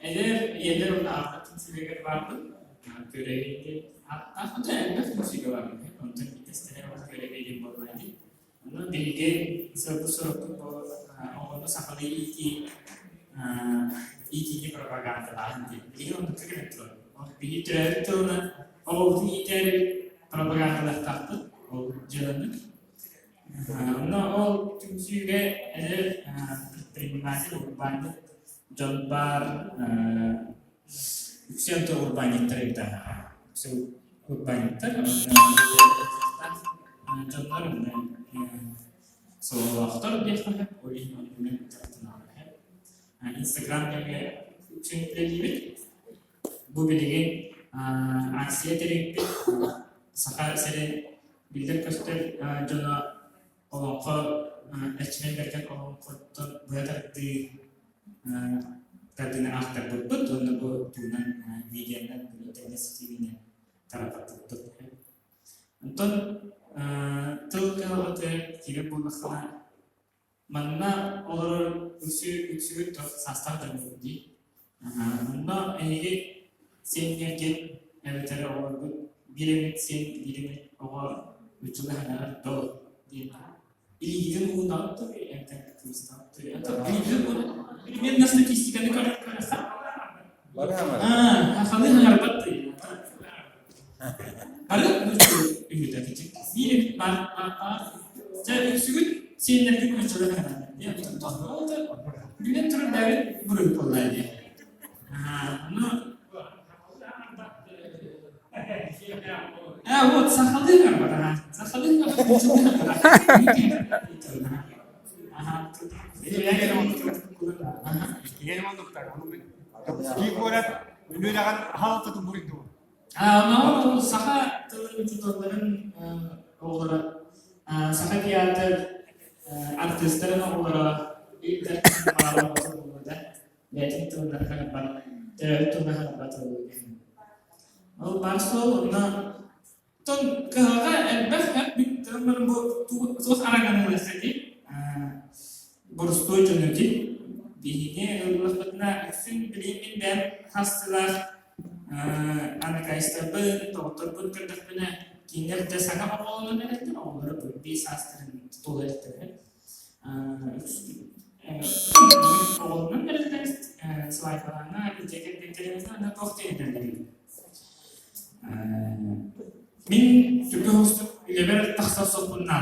Эдэр ийэлэр уонна аҕалар түмсүүлэригэр баарбын. Күөрэгэй диэн ааттаах да элбэх түмсүүгэ баарбын. Онтон биирдэстэрэ ол Күөрэгэй диэн буоллаҕа дии. Онон биһиги сыалбыт-сорукпут бу оҕону сахалыы иитии иитиини пропагандалааһын диэн. Билигин оннукка кэлэн турар. Биһиги төрөөбүт тылынан оҕобутун иитээри пропагандалыахтаахпыт ол дьыаланы. Онно ол түмсүүгэ эдэр предприниматель, урбаанньыт дьон баар үксэ онто урбаанньыттар эбит үксэ урбаанньыттар дьоннор сололоохтор диэххэ сөп, ол иһин оннунан Инстаграм нөҥүө үксүн үлэлиибит. Бу билигин акция тэрийбит Саха сирин биллэр-көстөр дьоно олоҥхо Эрчимэн Бэргэн олоҥхоттон быһа тардыы тардыыны аахтарбыппыт уонна бу туһунан видеонан интернет ситиминэн тарҕаппыппыт. Онтон тыл кыһалҕатыгар киирэр буоллаххына Манна олорор үксүгүт саастаах дьон дии. Онно эһиги сиэннэргит эбэтэр оҕолоргут биир эмит сиэн, биир эмит оҕо учугэй санаалар доо диэн илиигитин уунаҕыт дуо эбэтэр кыбыстаҕыт дуо? Илиигитин примерно статистиканы көрөххө Аа, хахалыы хаҥарбат дуу? Бары үһүтэ биир эмит баар баар Дьэ үксүгүт сиэннэргит нууччалыы хаҥарар. Билэн турар бэйэбит буруй буолла дии. Ону А вот сахалыы хаҥарбат сахалыы Ону саха тылын учууталларын оҕолоро, саха театр артыыстарын оҕолоро бэйэтин тылынан хаҥарбат, төрөөбүт тылынан хаҥарбат Ол баар суол онно Оттон кыһалҕа элбэх тылларын бу туох араҥаныылаах дии боростуой дьону дии биһиги ыллахпытына үксүн билигин мин бэйэм хас сылаах анакайстарбын доҕотторбун көрдөхпүнэ кинилэр да саҥа оҕолонон эрэллэр оҕолоро биир саастарын туола иликтэрэ оҕолонон эрэллэр свадьбалаана дьиэ кэргэттэрин туох диэн этэллэрий Мин түргэн оҕустук үлэбэр тахсар соппуннаах.